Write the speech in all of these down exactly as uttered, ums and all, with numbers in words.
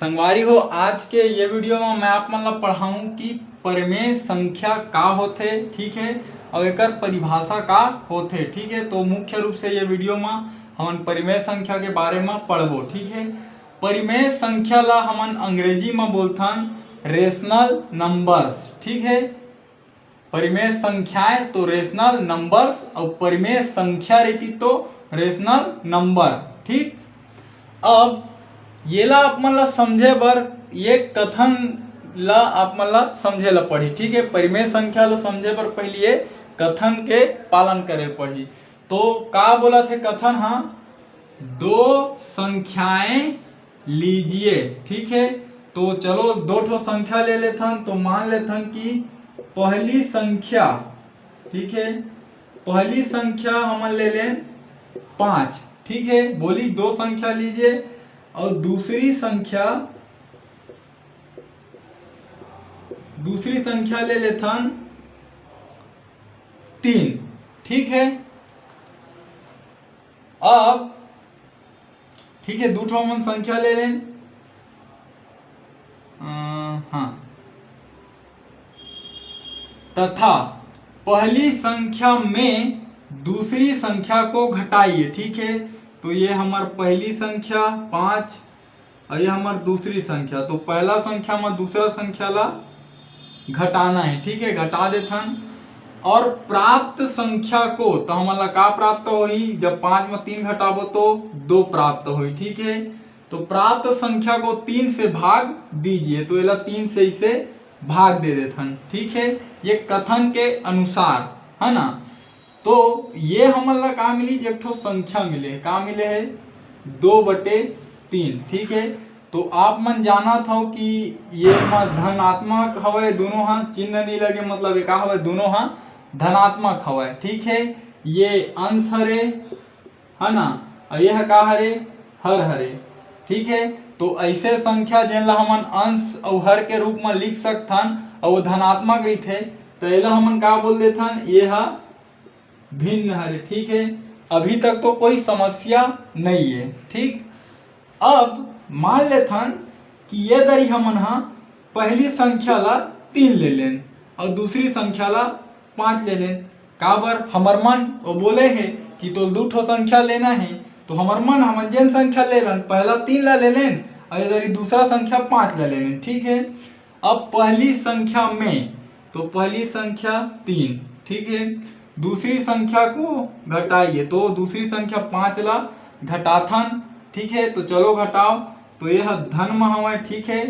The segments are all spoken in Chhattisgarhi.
संगवारी हो, आज के ये वीडियो में मैं आप मन ला पढ़ाऊँ कि परिमेय संख्या का होथे, ठीक है, और एकर परिभाषा का होथे, ठीक है। तो मुख्य रूप से ये वीडियो में हमन परिमेय संख्या के बारे में पढ़बो, ठीक है। परिमेय संख्या ला हमन अंग्रेजी में बोलथन रेशनल नंबर्स, ठीक है। परिमेय संख्याएं तो रेशनल नंबर्स, और परिमेय संख्या रहिथे तो रेशनल नंबर, ठीक। अब येला आप मन ला समझे बर ये कथन ला आप मन ला समझे ला पड़ही, ठीक है। परिमेय संख्या ला समझे बर पहली ये कथन के पालन करे पड़ही। तो का बोलत हे कथन हा, दो संख्याएं लीजिए, ठीक है। तो चलो दो ठो संख्या ले लेथन। तो मान लेथन कि पहली संख्या, ठीक है, पहली संख्या हमन ले लेन पाँच, ठीक है। बोली दो संख्या लीजिए, और दूसरी संख्या, दूसरी संख्या ले लेथन तीन, ठीक है। अब ठीक है, दू ठो हमन संख्या ले लेन। अ, हाँ, तथा पहली संख्या में दूसरी संख्या को घटाइए, ठीक है। तो ये हमर पहली संख्या पाँच, और ये हमर दूसरी संख्या। तो पहला संख्या में दूसरा संख्या ला घटाना है, ठीक है, घटा देथन। और प्राप्त संख्या को, तो हमन ला का प्राप्त होही? जब पाँच में तीन घटाबो तो दो प्राप्त होही, ठीक है। तो प्राप्त संख्या को तीन से भाग दीजिए, तो एला तीन से इसे भाग दे देथन, ठीक है, ये कथन के अनुसार, है ना। तो ये हमन ला का मिली? एक ठो संख्या मिले हे। का मिले हे? दो बटे तीन, ठीक है। तो आप मन जानत हव कि ये मा धनात्मक हवय, दोनों हा चिन्ह नहीं लगे, मतलब ये का हवय, दोनों हा धनात्मक हवय, ठीक है। ये अंश हरे, है ना, और ये हा का हरे? हर हरे, ठीक है। तो ऐसे संख्या जेन ला हमन अंश अउ हर के रूप में लिख सकथन, अउ वो धनात्मक रहिथे, तो एला हमन का बोल देथन? ये हा भिन्न हरे, ठीक है। अभी तक तो कोई समस्या नहीं है, ठीक। अब मान लेथन कि ये दरी हमन हा पहली संख्या ला तीन ले लेन और दूसरी संख्या ला पाँच ले लेन। काबर? हमर मन वो बोले हे कि तोल दू ठो संख्या लेना है, तो हमर मन हमन जेन संख्या ले लेन, पहला तीन ला ले लेन और ये दरी दूसरा संख्या पाँच ला ले लेन, ठीक है। अब पहली संख्या में, तो पहली संख्या तीन, ठीक है, दूसरी संख्या को घटाइए, तो दूसरी संख्या पाँच ला घटाथन, ठीक है। तो चलो घटाओ, तो ये ह धन म हवय, ठीक है।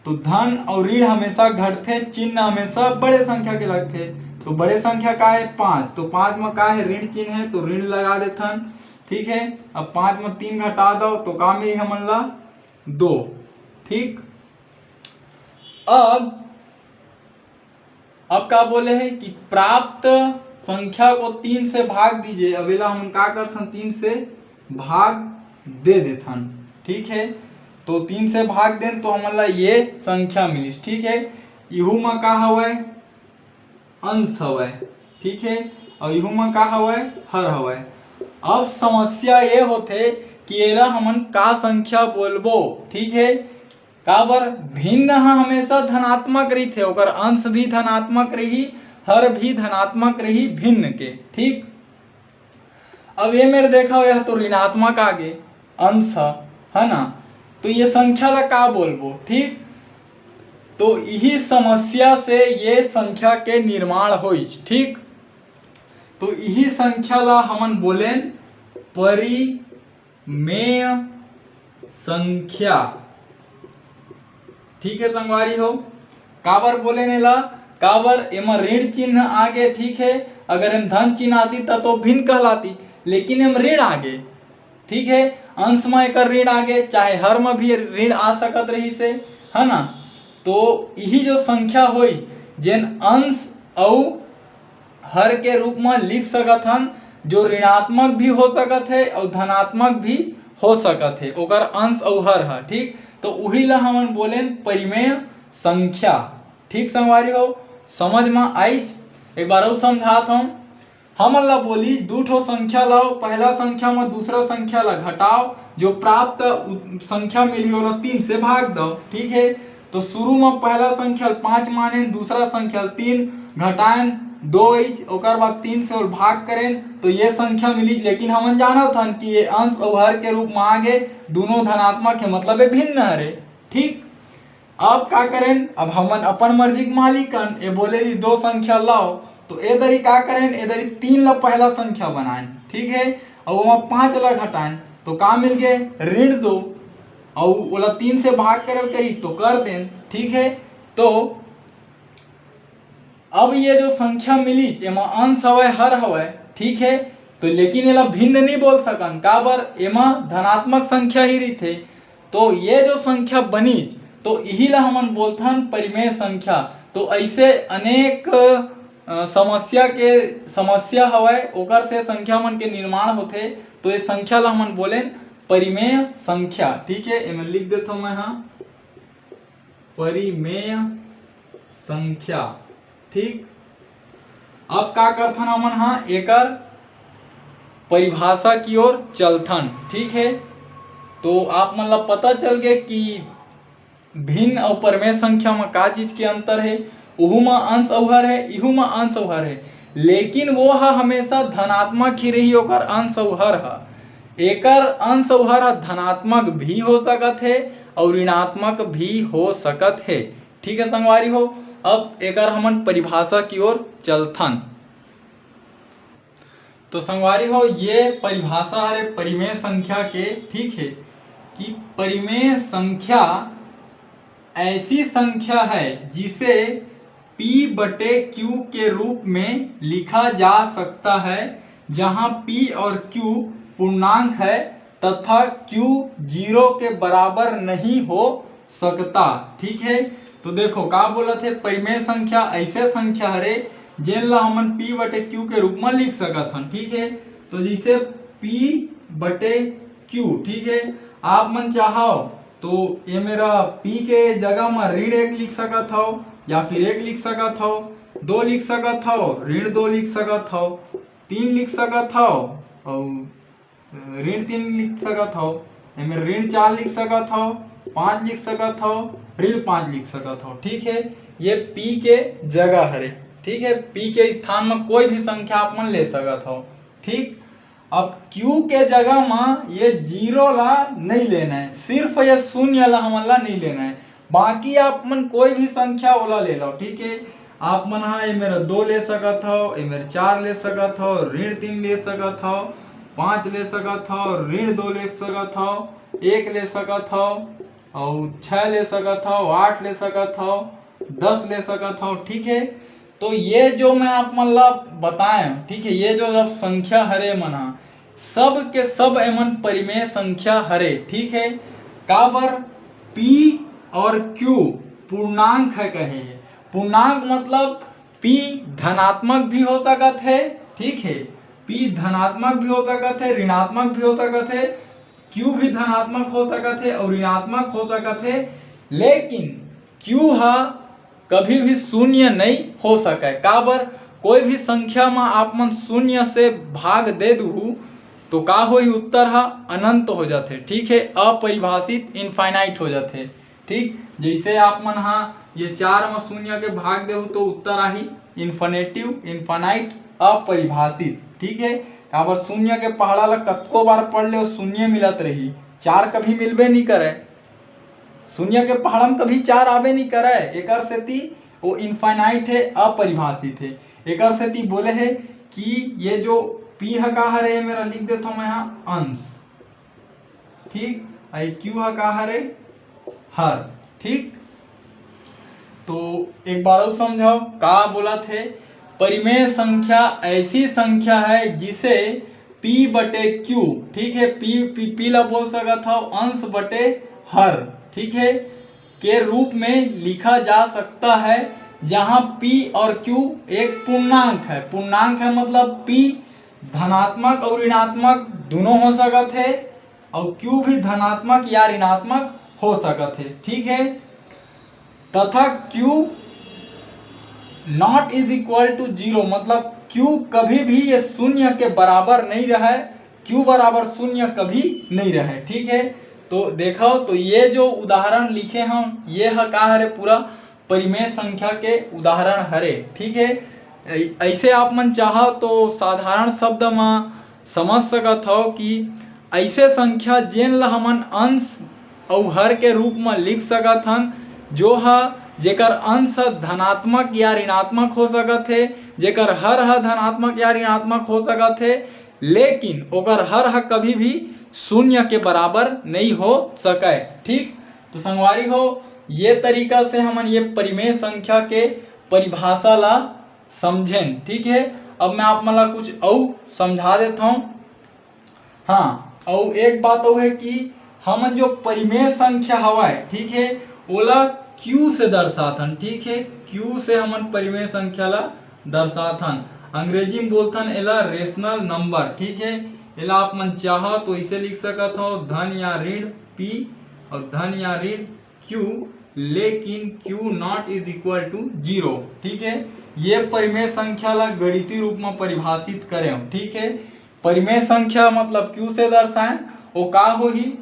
तो धन और ऋण हमेशा घटथे, चिन्ह हमेशा बड़े संख्या के लगथे। तो बड़े संख्या का है? पाँच। तो पाँच में का है? ऋण चिन्ह है, तो ऋण लगा देथन, ठीक है। अब पाँच में तीन घटा दो तो का मिली हमन ला? दो, ठीक। अब अब का बोले है कि प्राप्त संख्या को तीन से भाग दीजिए। अब एला हमन का करथन? तीन से भाग दे देथन, ठीक है। तो तीन से भाग देन तो हमन ला ये संख्या मिलिस, ठीक है। इहू मा का हवय? अंश हवय, ठीक है। और इहू मा का हवय? हर हवय। अब समस्या ये होथे कि एला हमन का संख्या बोलबो, ठीक है। काबर? भिन्न ह हमेशा धनात्मक रहिथे, ओकर अंश भी धनात्मक रही, हर भी धनात्मक रही भिन्न के, ठीक। अब ये मेर देखा, यह तो ऋणात्मक आगे अंश ह, है ना, तो ये संख्या ला का बोलबो, ठीक। तो यही समस्या से ये संख्या के निर्माण होइस, ठीक। तो यही संख्या ला हमन बोलेन परि मेय संख्या, ठीक है संगवारी हो। काबर बोले ने ला? काबर एमा ऋण चिन्ह आगे, ठीक है। अगर एम धन चिन्ह आती त तो भिन्न कहलाती, लेकिन एम ऋण आगे, ठीक है। अंश म एकर ऋण आगे, चाहे हर म भी ऋण आ सकत रही से, है ना। तो यही जो संख्या होई, जेन अंश अउ हर के रूप म लिख सकत हन, जो ऋणात्मक भी हो सकत है अउ धनात्मक भी हो सकत है, ओकर अंश अउ हर ह, ठीक। तो उही ला हमन बोलेन परिमेय संख्या, ठीक संगवारी हो, समझ म आइच। एक बार अउ समझात हूँ, हमन ला बोली दू ठो संख्या लाओ, पहला संख्या म दूसरा संख्या ला घटाओ, जो प्राप्त उ-, संख्या मिली, ओला तीन से भाग दो। ठीक है, तो शुरू में पहला संख्या पाँच मानेन, दूसरा संख्या तीन, घटाएन दो इच, ओकर बाद तीन से ओला भाग करेन, तो ये संख्या मिली। लेकिन हमन जानत हन कि ये अंश अउ हर के रूप में आ गे, दोनों धनात्मक है, मतलब ये भिन्न हरे। ठीक, अब का करेन, अब हमन अपन मर्जी के मालिक हन, ये बोले रही दो संख्या लाओ, तो ए दरी का करेन, ए दरी तीन ला पहला संख्या बनाएन, ठीक है, अउ ओमा पाँच ला घटाएन, तो का मिल गे, ऋण दो, अउ ओला तीन से भाग करे करी तो कर देन, ठीक है। तो अब ये जो संख्या मिलीच, एमा अंश हवय, हर हवय, ठीक है, तो लेकिन एला भिन्न नहीं बोल सकन, काबर एमा धनात्मक संख्या ही रहिथे। तो ये जो संख्या बनीच, तो इही ला हमन बोलथन परिमेय संख्या। तो ऐसे अनेक, अ, समस्या के, समस्या हवय, ओकर से संख्या मन के निर्माण होथे। तो ये संख्या ला हमन बोलेन परिमेय संख्या। ठीक है, एमे लिख देथव मैं हा, परिमेय संख्या। ठीक, अब का करथन हमन हा, एकर परिभाषा की ओर चलथन। ठीक है, तो आप मन ला पता चल गे कि भिन्न अउ परिमेय संख्या म का चीज के अंतर हे। उहू म अंश अउ हर हे, इहू म अंश अउ हर हे, लेकिन वो ह हमेशा धनात्मक ही रही, ओकर अंश अउ हर ह। एकर अंश अउ हर ह धनात्मक भी हो सकत हे अउ ऋणात्मक भी हो सकत हे। ठीक है संगवारी हो, अब एकर हमन परिभाषा की ओर चलथन। तो संगवारी हो, ये परिभाषा हरे परिमेय संख्या के, ठीक है, कि परिमेय संख्या ऐसी संख्या है जिसे P बटे Q के रूप में लिखा जा सकता है, जहां P और Q पूर्णांक है तथा Q जीरो के बराबर नहीं हो सकता। ठीक है, तो देखो का बोलत हे, परिमेय संख्या ऐसे संख्या हरे जेन ला हमन P बटे Q के रूप में लिख सकत हन। ठीक है, तो जैसे P बटे Q, ठीक है, आप मन चाहो तो ये मेरा P के जगह में ऋण एक लिख सकत हव, या फिर एक लिख सकत हव, दो लिख सकत हव, ऋण दो लिख सकत हव, तीन लिख सकत हव, और ऋण तीन लिख सकत हव, एमे ऋण चार लिख सकत हव, पाँच लिख सकत हव, ऋण पाँच लिख सकत हव। ठीक है, ये P के जगह हरे। ठीक है, P के स्थान में कोई भी संख्या आप मन ले सकत हव। ठीक, अब Q के जगह में ये जीरो ला नहीं लेना है, सिर्फ ये शून्य ला हमन ला नहीं लेना है। बाकी आप मन कोई भी संख्या ओला ले लो, ठीक है। आप मन हा ए मेरा दो ले सकत हव, ए मेरा चार ले सकत हव, ऋण तीन ले सकत हव, पाँच ले सकत हव, ऋण दो ले सकत हव, एक ले सकत हव, अउ छः ले सकत हव, आठ ले सकत हव, दस ले सकत हव। ठीक है, तो ये जो मैं आप मन ला बताएं, ठीक है, ये जो सब संख्या हरे मन हा, सब के सब एमन परिमेय संख्या हरे। ठीक है, काबर P और Q पूर्णांक है कहे हे। पूर्णांक मतलब P धनात्मक भी हो सकत है, ठीक है, P धनात्मक भी हो सकत है, ऋणात्मक भी हो सकत है, Q भी धनात्मक हो सकत है और ऋणात्मक हो सकत है, लेकिन Q हा कभी भी शून्य नहीं हो सके। काबर, कोई भी संख्या में आप मन शून्य से भाग दे दूहू तो का होही, उत्तर हा अनंत हो जाथे। ठीक है, अपरिभाषित, इनफाइनाइट हो जाथे। ठीक, जैसे आप मन हा ये चार में शून्य के भाग देहू तो उत्तर आही इन्फिनेटिव, इनफाइनाइट, अपरिभाषित। ठीक है, काबर शून्य के पहाड़ा ला कतको बार पढ़ ले, शून्य मिलत रही, चार कभी मिलबे नहीं करे। शून्य के पहाड़ा में कभी चार आबे नहीं करे, एकर सेती वो इनफाइनाइट है, अपरिभाषित है। एकर सेती बोले है कि ये जो P ह का हरे, मेरा लिख देता हूँ मैं यहाँ अंश, ठीक, आई Q ह का हरे, हर। ठीक, तो एक बार और समझाओ का बोलत है। परिमेय संख्या ऐसी संख्या है जिसे P बटे Q, ठीक है, P, P, P ला बोल सकत हव अंश बटे हर, ठीक है, के रूप में लिखा जा सकता है, जहां P और Q एक पूर्णांक है। पूर्णांक है मतलब P धनात्मक और ऋणात्मक दोनों हो सकत है और Q भी धनात्मक या ऋणात्मक हो सकत है। ठीक है, तथा Q not is equal to zero, मतलब Q कभी भी ये शून्य के बराबर नहीं रहे, क्यू बराबर शून्य कभी नहीं रहे। ठीक है, तो देखो, तो ये जो उदाहरण लिखे हम, ये ह का हरे, पूरा परिमेय संख्या के उदाहरण हरे। ठीक है, ऐ-, ऐसे आप मन चाहो तो साधारण शब्द म समझ सकत हव कि ऐसे संख्या जेन ल हमन अंश अउ हर के रूप म लिख सकत हन, जो ह, जेकर अंश ह धनात्मक या ऋणात्मक हो सकत हे, जेकर हर ह धनात्मक या ऋणात्मक हो सकत हे, लेकिन ओकर हर ह कभी भी शून्य के बराबर नहीं हो सकय। ठीक, तो संगवारी हो, ये तरीका से हमन ये परिमेय संख्या के परिभाषा ला समझेन। ठीक है, अब मैं आप मन ला कुछ अउ समझा देत हूँ। हाँ, अउ एक बात अउ है कि हमन जो परिमेय संख्या हवय, ठीक है, ओला क्यू से दर्शाथन। ठीक है, क्यू से हमन परिमेय संख्या ला दर्शाथन। अंग्रेजी में बोलथन एला रेशनल नंबर। ठीक है, एला आप मन चाहो तो इसे लिख सकत हो, धन या ऋण पी और धन या ऋण क्यू, लेकिन Q not is equal to zero. ठीक है, ये परिमेय संख्या ला गणितीय रूप में परिभाषित करें। ठीक है, परिमेय संख्या मतलब क्यू से दर्शाएं, वो का होही,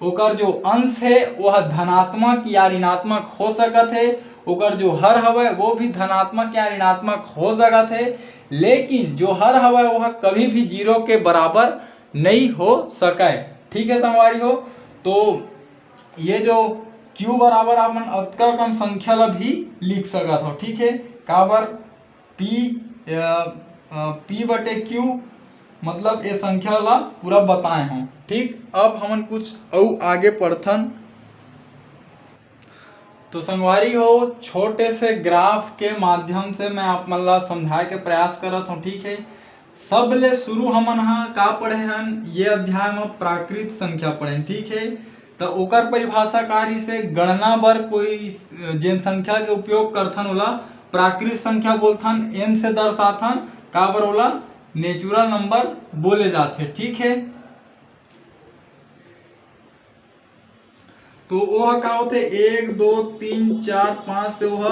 ओकर जो अंश है वह धनात्मक या ऋणात्मक हो सकत है, ओकर जो हर हवय वो भी धनात्मक या ऋणात्मक हो सकत है, लेकिन जो हर हवय वह कभी भी जीरो के बराबर नहीं हो सकय। ठीक है संगवारी हो, तो ये जो क्यू बराबर आप मन अतका कन संख्या ला भी लिख सकत हो। ठीक है, काबर पी, पी बटे क्यू, मतलब ये संख्या ला पूरा बताए हों। ठीक, अब हमन कुछ अउ आगे पढ़थन। तो संगवारी हो, छोटे से ग्राफ के माध्यम से मैं आप मन ला समझाए के प्रयास करत हों। ठीक है, सबले शुरू हमन हा का पढ़े हन, ये अध्याय में प्राकृत संख्या पढ़े हन। ठीक है, तो ओकर परिभाषा का रहिसे, गणना बर कोई, अ, जेन संख्या के उपयोग करथन ओला प्राकृत संख्या बोलथन, एन से दर्शाथन, काबर ओला नेचुरल नंबर बोले जाथे। ठीक है, तो ओह का होथे, एक, दो, तीन, चार, पाँच से ओह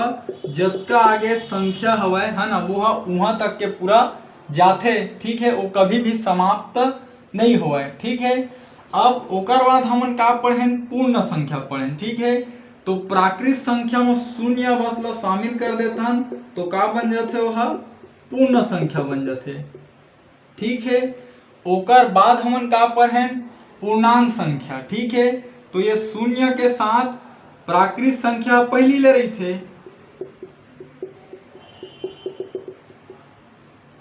जतका आगे संख्या हवय, है ना, वो ह उहाँ तक के पूरा जाथे। ठीक है, वो कभी भी समाप्त नहीं होवय। ठीक है, अब ओकर बाद हमन का पढ़ेन, पूर्ण संख्या पढ़ेन। ठीक है, तो प्राकृत संख्या में शून्य बस ला शामिल कर देथन, तो का बन जाथे, ओह पूर्ण संख्या बन जाथे। ठीक है, ओकर बाद हमन का पढ़ेन, पूर्णांक संख्या। ठीक है, तो ये शून्य के साथ प्राकृत संख्या पहली ले रहिथे,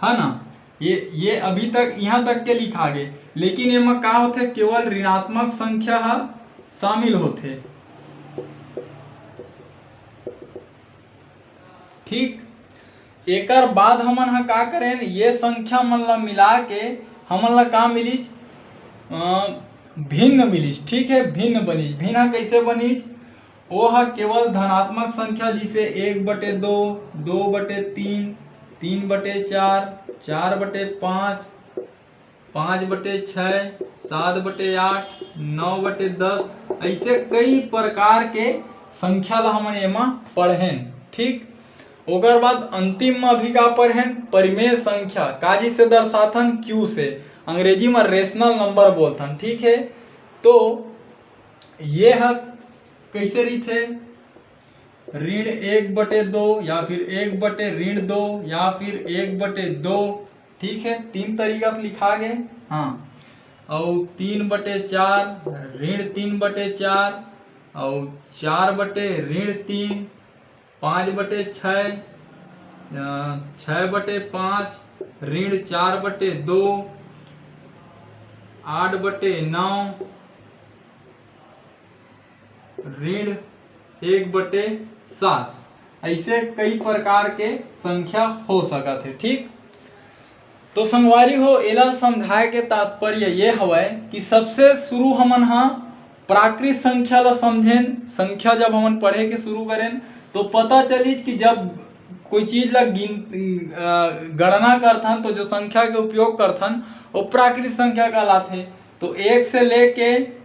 है ना, ये ये अभी तक यहाँ तक के लिखा गे, लेकिन एमा का होथे, केवल ऋणात्मक संख्या ह शामिल होथे। ठीक, एकर बाद हमन ह का करेन, ये संख्या मन ला मिला के हमन ला का मिलिस, अ, भिन्न मिलिस। ठीक है, भिन्न बनिस। भिन्न ह कइसे बनिस? वो ह केवल धनात्मक संख्या, जैसे एक बटे दो, दो बटे तीन, तीन बटे चार, चार बटे पाँच, पाँच बटे छः, सात बटे आठ, नौ बटे दस, ऐसे कई प्रकार के संख्या ला हमन एमा पढ़ेन। ठीक, ओकर बाद अंतिम में अभी का पढ़ेन, परिमेय संख्या, का जिसे दर्शाथन, क्यू से, अंग्रेजी में रेशनल नंबर बोलथन। ठीक है, तो ये ह कैसे रहिथे, ऋण एक बटे दो या फिर एक बटे ऋण दो या फिर एक बटे दो। ठीक है, तीन तरीका से लिखा गे। हाँ, अउ तीन बटे चार, ऋण तीन बटे चार, अउ चार बटे ऋण तीन, पाँच बटे छः, अ, छः बटे पाँच, ऋण चार बटे दो, आठ बटे नौ, ऋण एक बटे सात। ऐसे कई प्रकार के संख्या हो सकत हे। ठीक, तो संगवारी हो, एला समझाए के तात्पर्य ये हवय कि सबसे शुरू हमन हा प्राकृत संख्या ला समझेन। संख्या जब हमन पढ़े के शुरू करेन, तो पता चलिस कि जब कोई चीज ला गिन-, अ, गणना करथन, तो जो संख्या के उपयोग करथन, वो प्राकृत संख्या कहलाथे। तो एक से लेके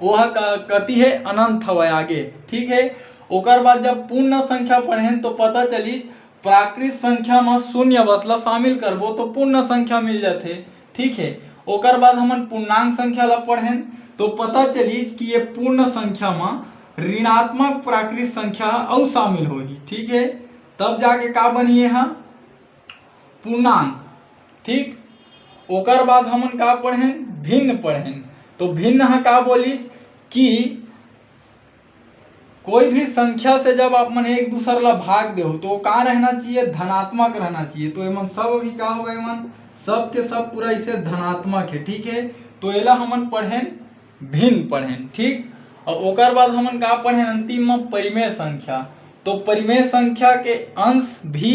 ओह क-, कति हे, अनंत हवय आगे। ठीक है, ओकर बाद जब पूर्ण संख्या पढ़ेन, तो पता चलिस प्राकृत संख्या म शून्य बस ला शामिल करबो, तो पूर्ण संख्या मिल जाथे। ठीक है, ओकर बाद हमन पूर्णांक संख्या ला पढ़ेन, तो पता चलिस कि ये पूर्ण संख्या म ऋणात्मक प्राकृत संख्या ह अउ शामिल होही, ठीक है। तब जाके का बनही ये ह? पूर्णांक, ठीक। ओकर बाद हमन का पढ़ेन? भिन्न पढ़ेन। तो भिन्न ह का बोलिस कि कोई भी संख्या से जब आप मन एक दूसर ला भाग देहू, तो वो का रहना चाहिए? धनात्मक रहना चाहिए। तो एमन सब भी का हो गए? एमन सब के सब पूरा इसे धनात्मक है, ठीक है। तो एला हमन पढ़ेन, भिन्न पढ़ेन, ठीक। और ओकर बाद हमन का पढ़ेन? अंतिम में परिमेय संख्या। तो परिमेय संख्या के अंश भी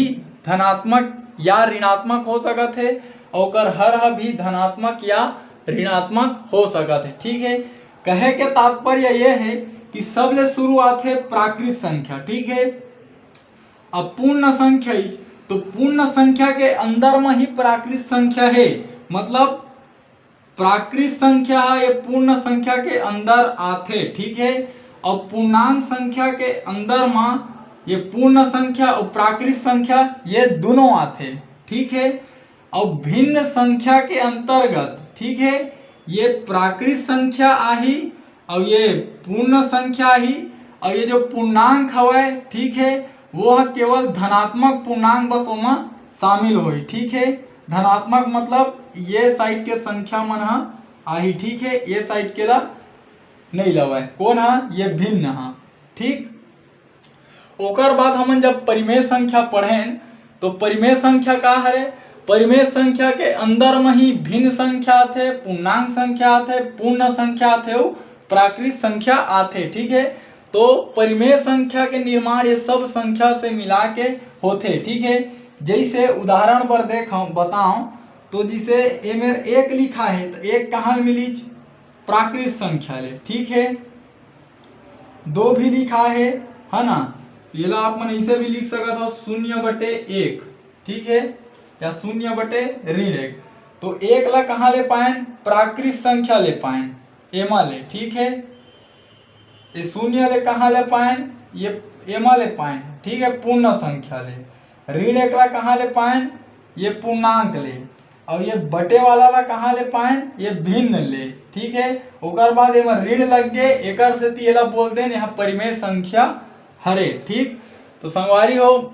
धनात्मक या ऋणात्मक हो सकत है, और ओकर हर ह भी धनात्मक या ऋणात्मक हो सकत है, ठीक है। कहे के तात्पर्य ये है कि सबले शुरुआत है प्राकृत संख्या, ठीक है। अब पूर्ण संख्या इच, तो पूर्ण संख्या के अंदर में ही प्राकृत संख्या है, मतलब प्राकृत संख्या ह ये पूर्ण संख्या के अंदर आथे, ठीक है। और पूर्णांक संख्या के अंदर म ये पूर्ण संख्या और प्राकृत संख्या ये दोनों आथे, ठीक है। और भिन्न संख्या के अंतर्गत, ठीक है, ये प्राकृत संख्या आही और ये पूर्ण संख्या आही, और ये जो पूर्णांक हवय, ठीक है, वो ह केवल धनात्मक पूर्णांक बस ओमा शामिल होही, ठीक है। धनात्मक मतलब ये साइड के संख्या मन ह आही, ठीक है, ये साइड के ला नहीं लवय। कौन ह? ये भिन्न ह, ठीक। ओकर बाद हमन जब परिमेय संख्या पढ़ेन, तो परिमेय संख्या का हरे? परिमेय संख्या के अंदर म ही भिन्न संख्या आथे, पूर्णांक संख्या आथे, पूर्ण संख्या आथे अउ प्राकृत संख्या आथे, ठीक है। तो परिमेय संख्या के निर्माण ये सब संख्या से मिला के होथे, ठीक है। जैसे उदाहरण बर देख हम बताओ, तो जैसे ये मेर एक लिखा है, तो एक कहाँ मिलीच? प्राकृत संख्या ले, ठीक है। दो भी लिखा है, है ना, एला आप मन ऐसे भी लिख सकत हो, शून्य बटे एक, ठीक है, या शून्य बटे ऋण एक। तो एक ला कहाँ ले पाएन? प्राकृत संख्या ले पाएन, एमा ले, ठीक है। ये शून्य ले कहाँ ले पाएन? ये एमा ले पाएन, ठीक है, पूर्ण संख्या ले। ऋण एक ला कहाँ ले पाएन? ये पूर्णांक ले। और ये बटे वाला ला कहाँ ले पाएन? ये भिन्न ले, ठीक है। ओकर बाद एमा ऋण लग गे, एकर सेती एला बोल देन, यहाँ परिमेय संख्या हरे, ठीक। तो संगवारी हो,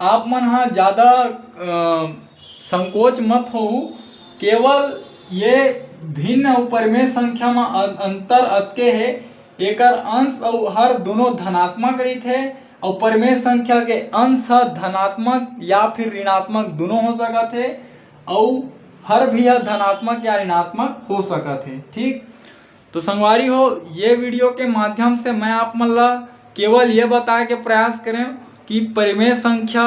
आप मन ह ज्यादा, अ, संकोच मत होहू, केवल ये भिन्न अउ परिमेय संख्या म अ-, अंतर अतके हे, एकर अंश अउ हर दोनों धनात्मक रहिथे, अउ परिमेय संख्या के अंश ह धनात्मक या फिर ऋणात्मक दोनों हो सकत हे, अउ हर भी ह धनात्मक या ऋणात्मक हो सकत हे, ठीक। तो संगवारी हो, ये वीडियो के माध्यम से मैं आप मन ला केवल ये बताए के प्रयास करें कि परिमेय संख्या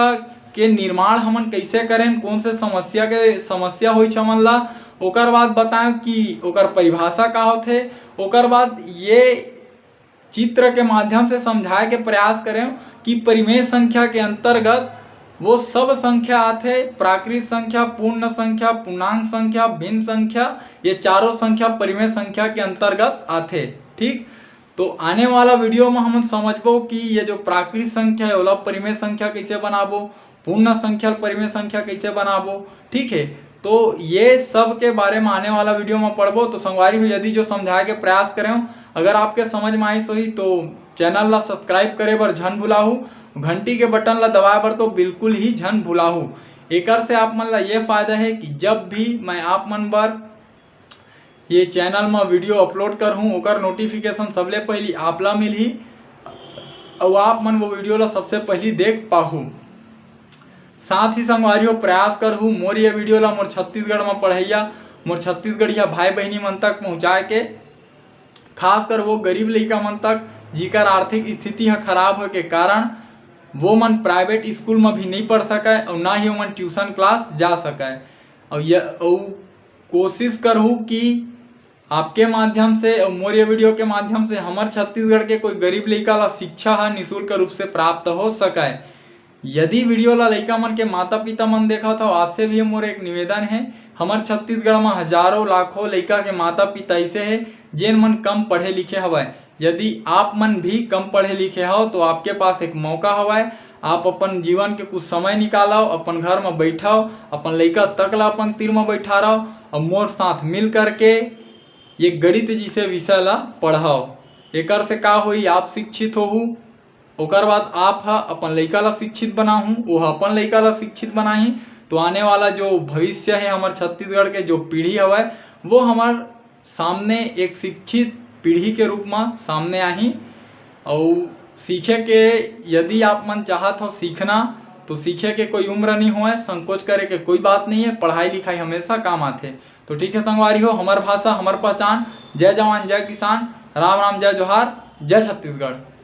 के निर्माण हमन कैसे करें, कौन से समस्या के, समस्या होइछ हमन ला, ओकर बाद बताएं कि ओकर परिभाषा का होथे, ओकर बाद ये चित्र के माध्यम से समझाए के प्रयास करें कि परिमेय संख्या के अंतर्गत वो सब संख्या आथे, प्राकृत संख्या, पूर्ण संख्या, पूर्णांक संख्या, भिन्न संख्या, ये चारों संख्या परिमेय संख्या के अंतर्गत आथे, ठीक। तो आने वाला वीडियो में हमन समझबो कि ये जो प्राकृत संख्या है, ओला परिमेय संख्या कैसे बनाबो, पूर्ण संख्या ल परिमेय संख्या कैसे बनाबो, ठीक है। तो ये सब के बारे में आने वाला वीडियो में पढ़बो। तो संगवारी हो, यदि जो समझाए के प्रयास करें, अगर आपके समझ में आइस होही तो चैनल ला सब्सक्राइब करे बर झन भुलाहू, घंटी के बटन ला दबाए बर तो बिल्कुल ही झन भुलाहू। एकर से आप मन ला ये फायदा है कि जब भी मैं आप मन बर ये चैनल म वीडियो अपलोड करहूँ, ओकर नोटिफिकेशन सबले पहिली आप ला मिलही, अउ आप मन वो वीडियो ला सबसे पहिली देख पाहू। साथ ही संगवारी हो, प्रयास करहू मोर ये वीडियो ला मोर छत्तीसगढ़ म पढ़इया, मोर छत्तीसगढ़िया भाई बहिनी मन तक पहुँचाए के, खासकर वो गरीब लइका मन तक, जिकर आर्थिक स्थिति ह खराब होए के कारण वो मन प्राइवेट स्कूल म भी नहीं पढ़ सकय अउ ना ही ओमन ट्यूशन क्लास जा सकय। अउ ये, अउ कोशिश करहू कि आपके माध्यम से अउ मोर ये वीडियो के माध्यम से हमर छत्तीसगढ़ के कोई गरीब लइका ला शिक्षा ह निशुल्क रूप से प्राप्त हो सकय। यदि वीडियो ला लइका मन के माता पिता मन देखत हव, आपसे भी मोर एक निवेदन है, हमर छत्तीसगढ़ म हजारों लाखों लइका के माता पिता ऐसे है जेन मन कम पढ़े लिखे हवय। यदि आप मन भी कम पढ़े लिखे हव तो आपके पास एक मौका हवय, आप अपन जीवन के कुछ समय निकालव, अपन घर म बैठव, अपन लइका तक ला अपन तीर म बैठारव। अउ मोर साथ मिल करके ये गणित जइसे विषय ला पढ़व। एकर से का होही, आप शिक्षित होहू, ओकर बाद आप ह अपन लइका ला शिक्षित बनाहू, वो ह अपन लइका ला शिक्षित बनाही। तो आने वाला जो भविष्य हे हमर छत्तीसगढ़ के, जो पीढ़ी हवय, वो हमर सामने एक शिक्षित पीढ़ी के रूप म सामने आही। अउ सीखे के, यदि आप मन चाहत हो सीखना, तो सीखे के कोई उम्र नहीं होय, संकोच करे के कोई बात नहीं है। पढ़ाई लिखाई हमेशा काम आथे। तो ठीक है संगवारी हो, हमर भाषा हमर पहचान। जय जवान, जय किसान, राम राम, जय जोहार, जय छत्तीसगढ़।